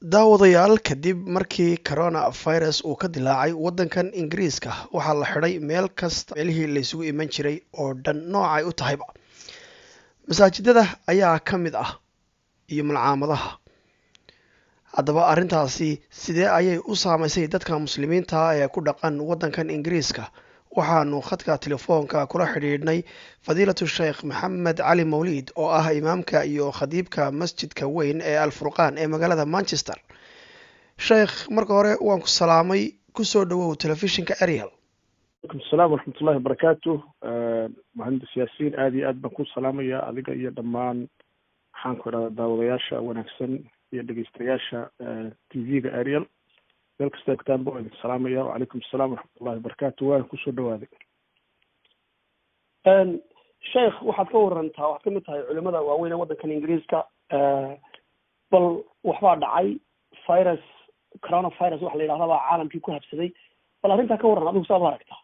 Daawadayaal, kadib markii corona virus uu ka dilaacay waddankan Ingiriiska, waxaa la xidhay meel kasta, meelihii laysugu iman jiray oo dhan, noocay u tahayba. Masaajidada ayaa ka mid ah iyo malcaamadaha. Haddaba arrintaasi sidee ayay u saamaysay dadka muslimiinta ee ku dhaqan waddankan Ingiriiska? Waxaanu khadka telefoonka kula xidhiidhnay Fadiilatu Sheekh Maxamed Cali Mawliid, oo ah imaamka iyo khadiibka masjidka weyn ee Alfurqaan ee magaalada Manchester. Sheekh, marka hore waan ku salaamay, kusoo dhawow telefishinka Ariel. Alaykum asalaam waraxmatullahi wabarakaatu. Muhandis Yaasiin, aada iyo aad baan ku salaamaya adiga iyo dhammaan, maxaan ku idhahdaa, daawadayaasha wanaagsan iyo dhegeystayaasha TV-ga Ariel meel kasta egtaanba. Waan idin salaamaya. Wacalaykum asalaam waraxmatullahi wabarakaatu, waan kusoo dhawaaday. Sheekh, waxaad ka warantaa, waxaad kamid tahay culimada waaweyn ee waddankan Ingiriiska. Bal waxbaa dhacay, virus, coronavirus waxa la yidhahda baa caalamkii ku habsaday. Bal arrintaa ka warran, adigu saad u aragtaa?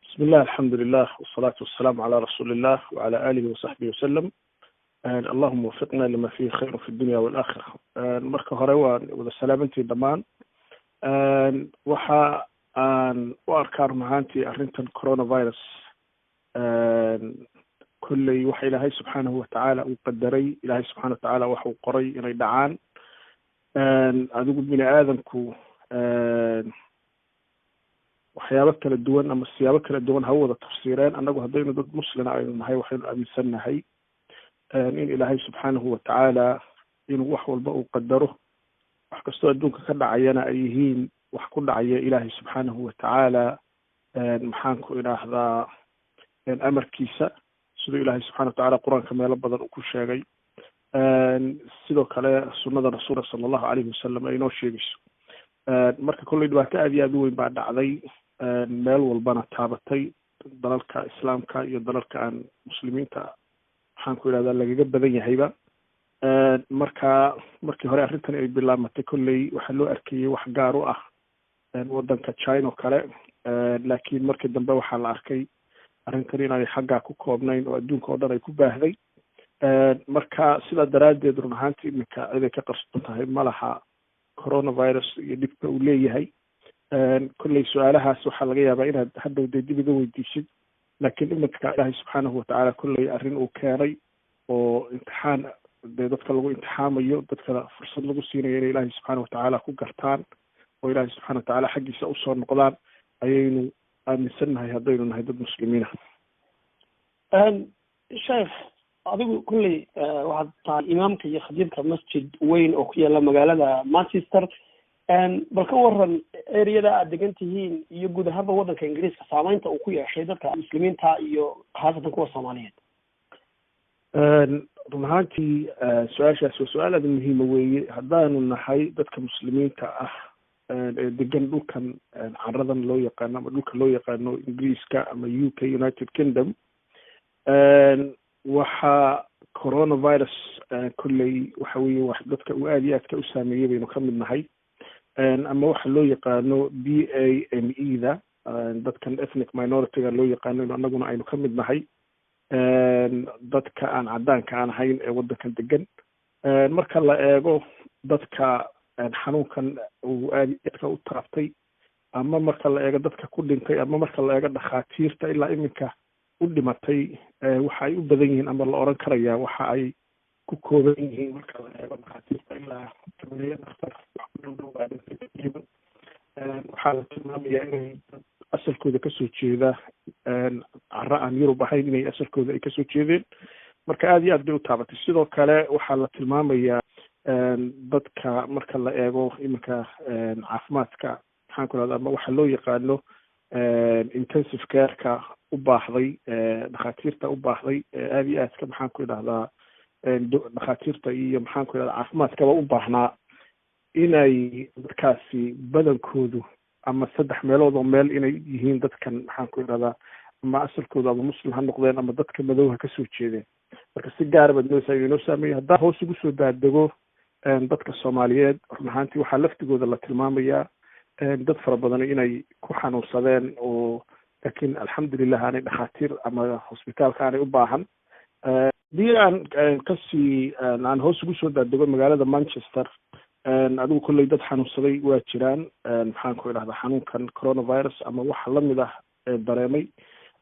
Bismi illah, alxamdulilah, wasalaatu wasalaamu calaa rasuulillah wacala alihi wasaxbihi wasalam. Allahuma wafiqna lima fihi khayru fi dunya walaakhira. Marka hore waan wada salaamantii dhammaan. Waxa aan u arkaa run ahaantii arrintan coronavirus kolley waxa Ilaahay subxaanahu watacaala uu qadaray, Ilaahay subxana watacaala waxa uu qoray inay dhacaan. Adigu bini aadamku waxyaabo kala duwan ama siyaabo kala duwan ha u wada tafsiireen. Annagu haddaynu dad muslina aynu nahay, waxaynu aaminsannahay in Ilaahay subxaanahu watacaala inuu wax walba uu qadaro, wax kastoo adduunka ka dhacayana ay yihiin wax ku dhacaya Ilaahay subxaanahu watacaala, maxaan ku idhaahdaa, amarkiisa, siduu Ilaahay subxana watacaala Qur-aanka meelo badan uu ku sheegay, sidoo kale sunnada rasuulka sala Allahu calayhi wasalam ay inoo sheegayso. Marka kolley dhibaato aada iyo aada u weyn baa dhacday, meel walbana taabatay, dalalka islaamka iyo dalalka aan muslimiinta, maxaan ku idhahdaa, lagaga badan yahayba. Marka markii hore arrintan ay bilaabmatay, kolley waxaa loo arkayey wax gaar u ah waddanka China oo kale, laakiin markii dambe waxaa la arkay arrintan inaanay xaggaa ku koobnayn oo adduunka oo dhan ay ku baahday. Marka sidaa daraaddeed, run ahaantii, iminka ciday ka qarsoon tahay ma laha coronavirus iyo dhibka uu leeyahay. Kolley su-aalahaas waxaa laga yaabaa inaad hadhow dee dib iga weydiisid, laakiin iminka Ilaahay subxaanahu watacaala kolley arrin uu keenay oo imtixaan dee dadka lagu imtixaamayo, dadkana fursad lagu siinayo inay Ilaahay subxaana watacaala ku gartaan oo Ilaahay subxana watacaala xaggiisa usoo noqdaan ayaynu aaminsannahay haddaynu nahay dad muslimiina. Sheekh, adigu kolley waxaad tahay imaamka iyo khadiibka masjid weyn oo ku yaala magaalada Manchester. Bal ka waran areada aad degan tihiin iyo guud ahaanba waddanka Ingiriiska saameynta uu ku yeeshay dadka muslimiinta iyo khaasatan kuwa Soomaaliyeed? Run ahaantii, su-aashaas waa su-aal aada muhiima weeye. Haddaanu nahay dadka muslimiinta ah ee degan dhulkan caradan loo yaqaano ama dhulka loo yaqaano Ingiriiska ama UK, United Kingdom, waxa coronavirus kolley waxa weeye wax dadka uu aada iyo aadka u saameeyey baynu ka mid nahay, ama waxa loo yaqaano BAME da, dadkan ethnic minority-ga loo yaqaano, annaguna aynu ka mid nahay, dadka aan caddaanka aan ahayn ee waddankan degan. Marka la eego dadka xanuunkan uu aada iyo aadka u taabtay, ama marka la eego dadka ku dhintay, ama marka la eego dhakhaatiirta ilaa iminka u dhimatay, waxa ay u badan yihiin ama la oran karaya waxa ay ku kooban yihiin, marka la eego dhakhaatiirta, ilaa 8 dhakhtar wax ku dhow dhow baa dhintay taqriiban. Waxaa la tilmaamayaa inay dad asalkooda kasoo jeeda caro aan Yurub ahayn inay asalkooda ay kasoo jeedeen. Marka aada iyo aad bay u taabatay. Sidoo kale waxaa la tilmaamayaa dadka marka la eego iminka caafimaadka, maxaan ku rahda, ama waxa loo yaqaano intensive care-ka u baahday, dhakhaatiirta u baahday, aada iyo aadka, maxaan ku idhahdaa, dhakhaatiirta iyo, maxaan ku idhahdaa, caafimaadkaba u baahnaa, inay dadkaasi badankoodu ama saddex meelood oo meel inay yihiin dadkan, maxaan ku idhahdaa, ama asalkoodu ama muslim ha noqdeen ama dadka madow ha kasoo jeedeen. Marka si gaara baad moodaysaa inuu inoo saameeyo. Haddaan hoos ugu soo daadego dadka Soomaaliyeed, run ahaantii waxaa laftigooda la tilmaamayaa dad fara badan inay ku xanuunsadeen oo laakiin alxamdulilah aanay dhakhaatiir ama hosbitaalka aanay u baahan. Hadii aan kasii aan hoos ugu soo daadego magaalada Manchester. Adigu kolley dad xanuunsaday waa jiraan, maxaan ku idhahdaa, xanuunkan coronavirus ama waxa lamid ah dareemay.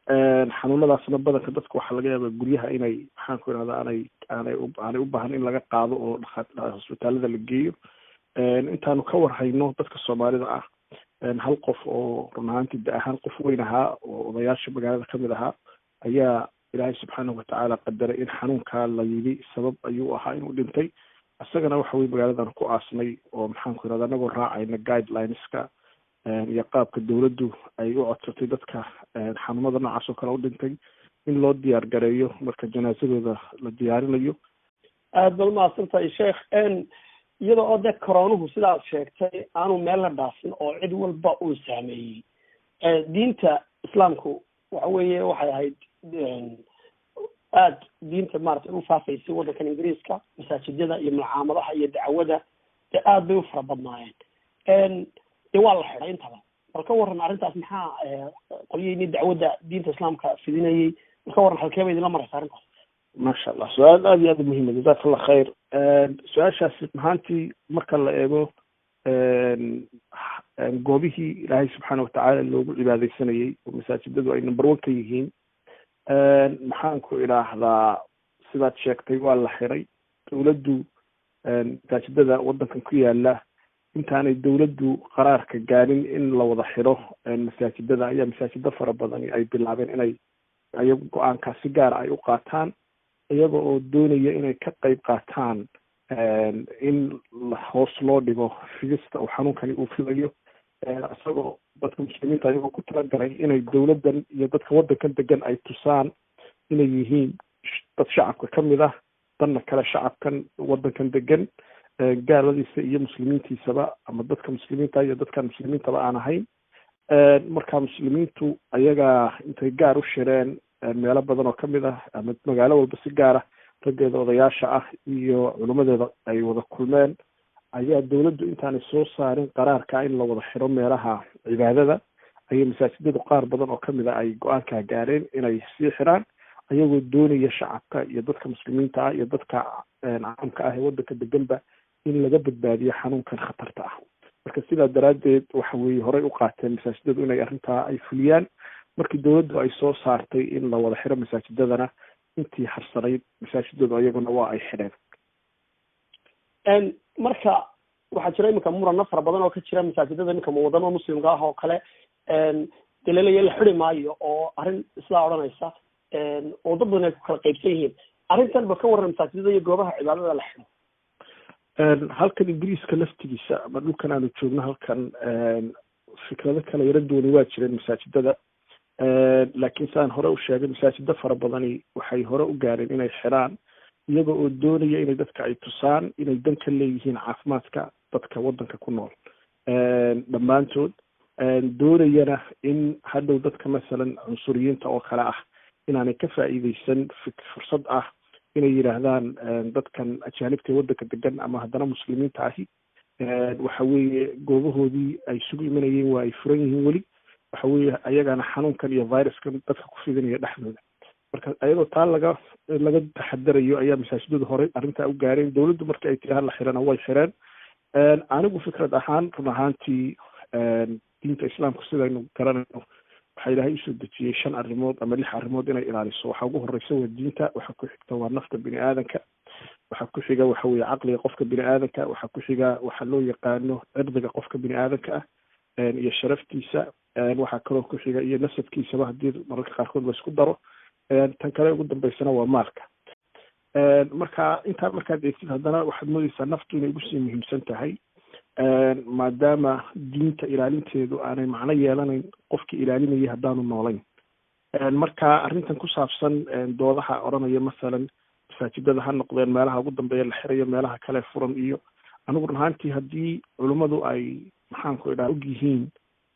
Xanuunadaasna badanka dadka waxaa laga yaabaa guryaha inay, maxaan ku idhahdaa, aanay u baahan in laga qaado oo hosbitaalada la geeyo. Intaanu ka warhayno dadka Soomaalida ah, hal qof oo run ahaantii da ahaan qof weyn ahaa oo odayaasha magaalada kamid ahaa ayaa Ilaahay subxaanahu watacaala qadaray in xanuunkaa la yidhi sabab ayuu ahaa inuu dhintay. Isagana waxa weye magaaladan ku aasnay oo, maxaan ku irahda, anagoo raacayna guidelineska iyo qaabka dowladdu ay u codsatay dadka xanuunada noocaas oo kale u dhintay in loo diyaar gareeyo marka janaasadooda la diyaarinayo. Aada baad umahadsan tahay, sheekh. Iyada oo dee coroonuhu sidaad sheegtay aanu meel la dhaafin oo cid walba uu saameeyey, diinta Islaamku waxa weeye waxay ahayd aada diinta maaragtay u faafaysay waddankan Ingiriiska. Masaajidada iyo malcaamadaha iyo dacwada dee aada bay u fara badnaayeen, dee waa la xidhay intaba. Bal ka warran arrintaas, maxaa qolyihiini dacwadda diinta Islaamka fidinayay, bal ka warran, halkee bay idinla maraysa arrintaas? Maasha Allah, su-aal aada iyo aada muhiima, jazak Allah khayr. Su-aashaasi ahaantii marka la eego goobihii Ilaahay subxaana watacaala loogu cibaadeysanayay oo masaajidadu ay number one ka yihiin, maxaan ku idhaahdaa, sidaad sheegtay waa la xiray. Dowladdu masaajidada waddankan ku yaala, intaanay dowladdu qaraarka gaarin in la wada xiro masaajidada, ayaa masaajido fara badani ay bilaabeen inay ayagu go-aankaas si gaara ay u qaataan, iyaga oo doonaya inay ka qayb qaataan in hoos loo dhigo fidista uu xanuunkani uu fidayo, isagoo dadka Muslimiinta ayagoo ku talagalay inay dowladdan iyo dadka waddankan degan ay tusaan inay yihiin dad shacabka ka mid ah, danna kale shacabkan waddankan degan, gaaladiisa iyo muslimiintiisaba, ama dadka Muslimiinta iyo dadkaan Muslimiintaba aan ahayn. Marka Muslimiintu ayagaa intay gaar u shireen meelo badan oo kamid ah ama magaalo walba si gaara raggeeda odayaasha ah iyo culimadeeda ay wada kulmeen, ayaa dowladdu intaanay soo saarin qaraarka in la wada xiro meelaha cibaadada, ayay masaajidadu qaar badan oo kamid ah ay go-aankaa gaareen inay sii xiraan, ayagoo doonaya shacabka iyo dadka Muslimiinta ah iyo dadka caamka ah ee waddanka deganba in laga badbaadiyo xanuunkan khatarta ah. Marka sidaa daraaddeed waxa weeye horey u qaateen masaajidadu inay arrintaa ay fuliyaan. Markii dowladdu ay soo saartay in la wada xiro masaajidadana, intii harsanayd masaajidadu ayaguna waa ay xidheen. Marka waxaa jira iminka murano fara badan oo ka jira masaajidada iminka wadamo Muslimka ah oo kale, dee laleeya la xidi maayo oo arrin sidaa odhanaysa oo dad badan ay ku kala qaybsan yihiin arrintan. Ba ka warran masaajidada iyo goobaha cibaadada la xidho. Halkan Ingiriiska laftigiisa ama dhulkan aanu joogno, halkan fikrado kala yaro duwani waa jireen masaajidada, laakiin sidaan hore u sheegay masaajida fara badani waxay hore u gaareen inay xidhaan, iyaga oo doonaya inay dadka ay tusaan inay dan ka leeyihiin caafimaadka dadka waddanka ku nool dhammaantood, doonayana in hadhow dadka masalan cunsuriyiinta oo kale ah inaanay ka faa'iideysan fursad ah inay yidhaahdaan dadkan ajaanibta waddanka degan ama haddana Muslimiinta ahi waxa weeye goobahoodii ay isugu imanayeen waa ay furan yihiin weli, waxa weeye ayagana xanuunkan iyo viruskan dadka ku fidinaya dhexdooda. Marka ayadoo taa laga taxadarayo ayaa masaajidadu horey arrintaa u gaareen. Dowladdu marka ay tiri hala xirana, way xireen. Anigu fikrad ahaan, run ahaantii, diinta Islaamku sidaynu garanayno waxaa Ilaahay usoo dejiyey shan arrimood ama lix arrimood inay ilaaliso. Waxaa ugu horeysa waa diinta, waxaa ku xigta waa nafta bini aadanka, waxaa ku xiga waxa weeye caqliga qofka bini aadanka, waxaa ku xiga waxa loo yaqaano cirdiga qofka bini aadanka ah iyo sharaftiisa, waxaa kaloo ku xiga iyo nasabkiisaba haddii mararka qaarkood la isku daro, tan kale ugu dambeysana waa maalka. Marka intaa markaad eegtid, haddana waxaad moodeysaa naftu inay ugu sii muhiimsan tahay, maadaama diinta ilaalinteedu aanay macno yeelanayn qofkii ilaalinayay haddaanu noolayn. Marka arrintan ku saabsan doodaha odhanaya masalan masaajidada ha noqdeen meelaha ugu dambeeya la xirayo, meelaha kale furan, iyo anigu run ahaantii haddii culimmadu ay, maxaan ku idhaha, og yihiin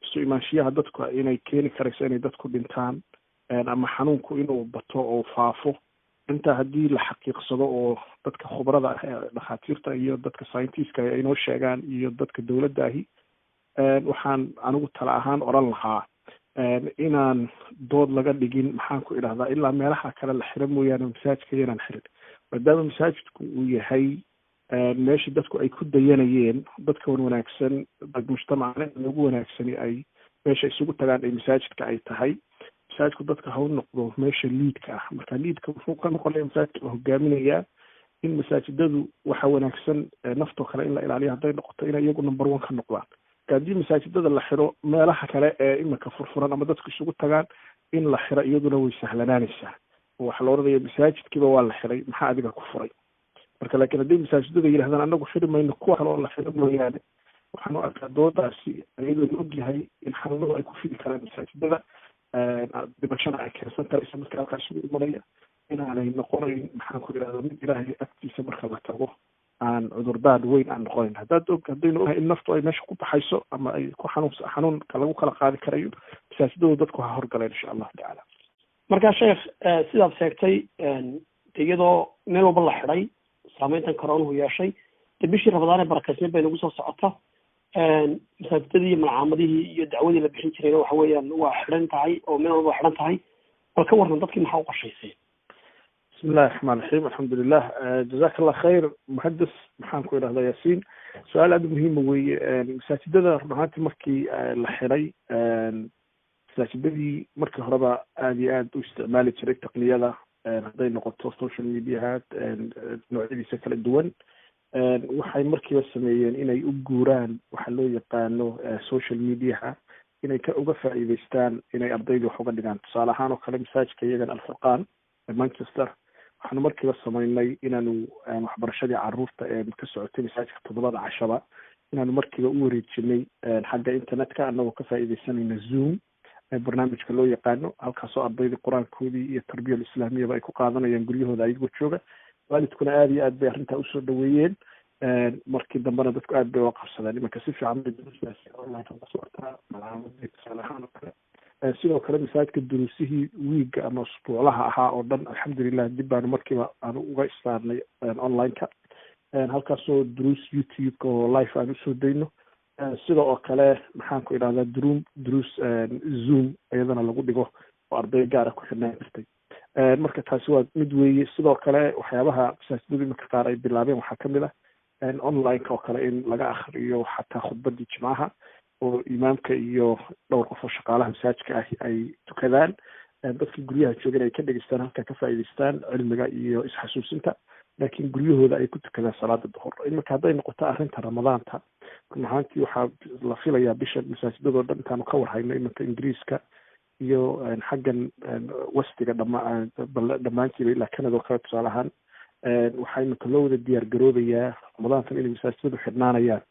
isu imaanshiyaha dadku inay keeni karayso inay dadku dhintaan ama xanuunku inuu bato oo faafo, intaa haddii la xaqiiqsado oo dadka khubrada ah ee dhakhaatiirta iyo dadka scientistka ay inoo sheegaan iyo dadka dowladda ahi, waxaan anigu tala ahaan odhan lahaa inaan dood laga dhigin, maxaan ku idhahdaa, ilaa meelaha kale la xiro mooyaane masaajidka yanaan xirin, maadaama masaajidku uu yahay Meeshii dadku ay ku dayanayeen dadka wan wanaagsan, dad mujtamacana ugu wanaagsani ay meesha isugu tagaan ay masaajidka ay tahay. Masaajidku dadka ha u noqdo meesha liidka ah. Marka liidka wuxuu ka noqonaya masaajidka la hogaaminayaa in masaajidadu waxa wanaagsan naftoo kale in la ilaaliyo hadday noqoto inay iyagu number one ka noqdaan. Marka haddii masaajidada la xiro, meelaha kale ee iminka furfuran ama dadku isugu tagaan in la xiro iyaduna way sahlanaanaysaa. Waxaa la odhanaya masaajidkiiba waa la xiray, maxaa adiga ku furay? Marka laakiin haddii masaajidada yidhahdaan anagu xiri mayno, kuwa kale oo la xiro mooyaane, waxaan u arkaa doodaasi iyadoo la ogyahay in xanuunadu ay ku fidi karaan masaajidada, dhimashana ay keensan karayso marka halkaa isugu imanaya, inaanay noqonayn, maxaan ku idhahda, mid Ilaahay agtiisa marka la tago aan cudurdaar weyn aan noqonayn. Haddaad og haddaynu ognahay in naftu ay meesha ku baxayso ama ay ku xanuun xanuunka lagu kala qaadi karayo, masaajidadu dadku ha horgaleen insha Allahu tacaala. Marka sheekh, sidaad sheegtay, de iyadoo meel walba la xidhay, saameyntan coroonuhu yeeshay, de bishii Ramadaan ee barakaysneed bay nagu soo socota, masaajidadii iyo malcaamadihii iyo dacwadii la bixin jirayna waxa weeyaan waa xidhan tahay oo meel walba waa xidhan tahay. Bal ka warran dadkii maxaa u qorshayseen? Bismi illahi raxmaan raxiim, alxamdulilah, jazak Allah khayr muhadis, maxaan ku idhahdaa Yaasiin, su-aal aada muhiima weeye. Masaajidada run ahaantii markii la xiray, masaajidadii markii horeba aada iyo aada u isticmaali jiray taqniyada, hadday noqoto social mediaha noocyadiisa kala duwan, waxay markiiba sameeyeen inay u guuraan waxa loo yaqaano social mediaha, inay ka uga faa'iideystaan inay ardaydii wax uga dhigaan. Tusaale ahaan oo kale masaajidka iyagan Alfurqaan ee Manchester, waxaanu markiiba samaynay inaanu waxbarashadii caruurta ee ka socotay masaajidka 7da cashaba inaanu markiiba u wareejinay xagga internetka, anagoo ka faa'iideysanayna Zoom barnaamijka loo yaqaano, halkaasoo ardaydii qur-aankoodii iyo tarbiyal islaamiyaba ay ku qaadanayaan guryahooda ayagoo jooga. Waalidkuna aada iyo aad bay arrintaa usoo dhaweeyeen. Markii dambena dadku aad bay uga qabsadeen. Iminka si fiican bay duruustaasi online uga socotaa malcaamadii tusaale ahaan oo kale. Sidoo kale masaajidka duruusihii wiigga ama usbuuclaha ahaa oo dhan, alxamdulilah, dib baanu markiiba aanu uga istaarnay online-ka, halkaasoo duruus YouTube-ka oo live aan usoo dayno. Sida oo kale, maxaan ku idhahdaa, duruus Zoom iyadana lagu dhigo oo arday gaara ku xidhnaan jirtay. Marka taasi waa mid weeye. Sidoo kale waxyaabaha masaajidadu iminka qaar ay bilaabeen waxaa kamid ah online-ka oo kale in laga akriyo xataa khudbadii jimcaha, oo imaamka iyo dhowr qof oo shaqaalaha masaajidka ah ay tukadaan, dadkii guryaha joogan ay ka dhegeystaan, halkaa ka faa'iideystaan cilmiga iyo isxasuusinta, laakiin guryahooda ay ku tukadaan salaada duhur. Iminka hadday noqoto arrinta Ramadaanta, run ahaantii waxaa la filayaa bisha masaajidadoo dhan intaanu ka warhayno iminka Ingiriiska iyo xaggan westiga dhama dhammaantiiba ilaa Canada oo kale tusaale ahaan, waxaa iminka loo wada diyaar garoobayaa Ramadaantan inay masaajidadu xidhnaanayaan.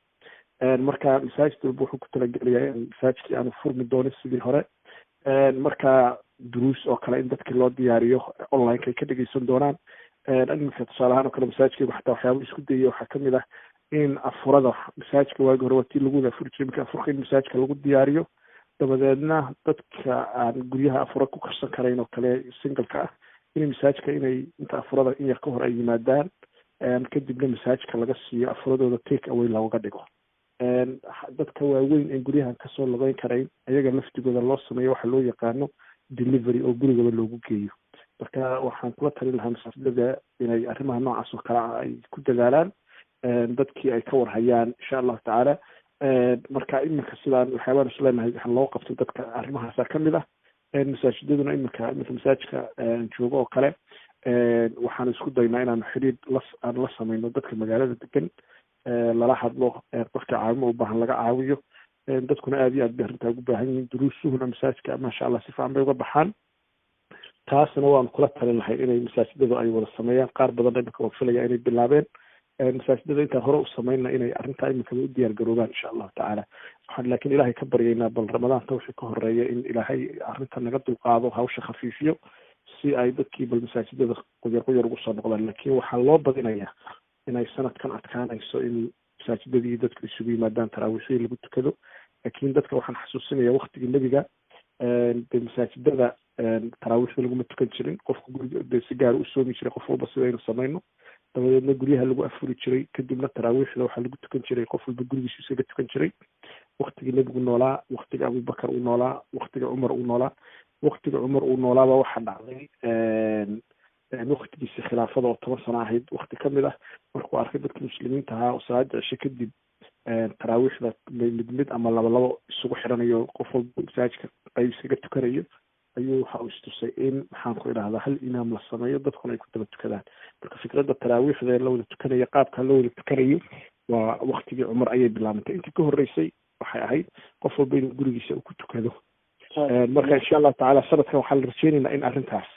Marka masaajid walba wuxuu ku talagelayaa in masaajidkii aanu furmi doonin sidii hore. Marka duruus oo kale in dadkii loo diyaariyo online-ka ay ka dhegeysan doonaan. Iminka tusaale ahaan oo kale masaajidkaygu xataa waxyaaba isku dayay waxaa kamid ah in afurada masaajidka, waagi hore waa tii lagu wada afuri jiray, marka afurka in masaajidka lagu diyaariyo, dabadeedna dadka aan guryaha afura ku karsan karayn oo kale single-ka ah inay masaajidka inay inta afurada in yar ka hor ay yimaadaan, kadibna masaajidka laga siiyo afuradooda, take away looga dhigo. Dadka waaweyn een guryahan kasoo lugeyn karayn ayaga laftigooda loo sameeyo waxa loo yaqaano delivery oo gurigaba loogu geeyo. Marka waxaan kula talin lahaa masaajidada inay arrimaha noocaas oo kale ah ay ku dadaalaan, dadkii ay ka warhayaan insha Allahu tacaala. Marka iminka sidaan waxyaabaan isleenahay waxa loo qabtay dadka arrimahaasa kamid ah. Masaajidaduna iminka masaajidka joogo oo kale waxaan isku daynaa inaanu xiriir la aan la sameyno dadka magaalada degan, lala hadlo, qofka caawimo u baahan laga caawiyo. Dadkuna aada iyo aad bay arrintaa ugu baahan yihiin. Duruusuhuna masaajidka maasha Allah si fiican bay uga baxaan. Taasna waanu kula talin lahay inay masaajidadu ay wada sameeyaan. Qaar badanna iminka waan filaya inay bilaabeen masaajidada intaan hore u sameynna inay arrintaa iminkaba u diyaar garoobaan insha Allahu tacaala. Waxaan laakiin Ilaahay ka baryaynaa bal Ramadaanta wixii ka horeeya in Ilaahay arrinta naga dulqaado, hawsha khafiifiyo, si ay dadkii bal masaajidada quyar quyar ugu soo noqdaan. Laakiin waxaa loo badinayaa inay sanadkan adkaanayso in masaajidadii dadku isugu yimaadaan, taraawiixii lagu tukado. Laakiin dadka waxaan xasuusinaya waktigii Nebiga de masaajidada taraawiixda laguma tukan jirin. Qofku guriga de si gaar u soomi jiray, qof walba sidaynu samayno, dabadeedna guryaha lagu afuri jiray, kadibna taraawiixda waxaa lagu tukan jiray qof walba gurigiisu isaga tukan jiray waktigii Nebigu noolaa, waktiga Abubakar uu noolaa, waktiga Cumar uu noolaa. Waktiga Cumar uu noolaaba waxaa dhacday Waktigiisii khilaafada oo 10 sano ahayd, wakti kamid ah markuu arkay dadka muslimiinta ahaa oo salaada cishe kadib taraawiixda mid mid ama laba labo isugu xiranayo, qof walba masaajidka qayb iskaga tukanayo, ayuu waxa uu istusay in, maxaan ku idhahdaa, hal imaam la sameeyo, dadkuna ay ku daba tukadaan. Marka fikradda taraawiixda la wada tukanayo, qaabka loo wada tukanayo, waa waktigii Cumar ayay bilaabantay. Intii ka horreysay waxay ahayd qof walba inuu gurigiisa uu ku tukado. Marka insha Allahu tacaala sanadkan waxaa la rajeynaynaa in arrintaas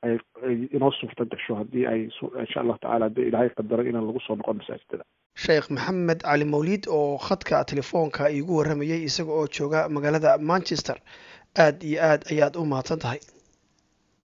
ay inoo suurta gasho, haddii ay insha Allahu tacala haddii Ilaahay qadaro inaan lagu soo noqon masaajidada. Sheekh Maxamed Cali Mawliid oo khadka telefoonka iigu warramayay isaga oo jooga magaalada Manchester, aad iyo aad ayaad u mahadsan tahay.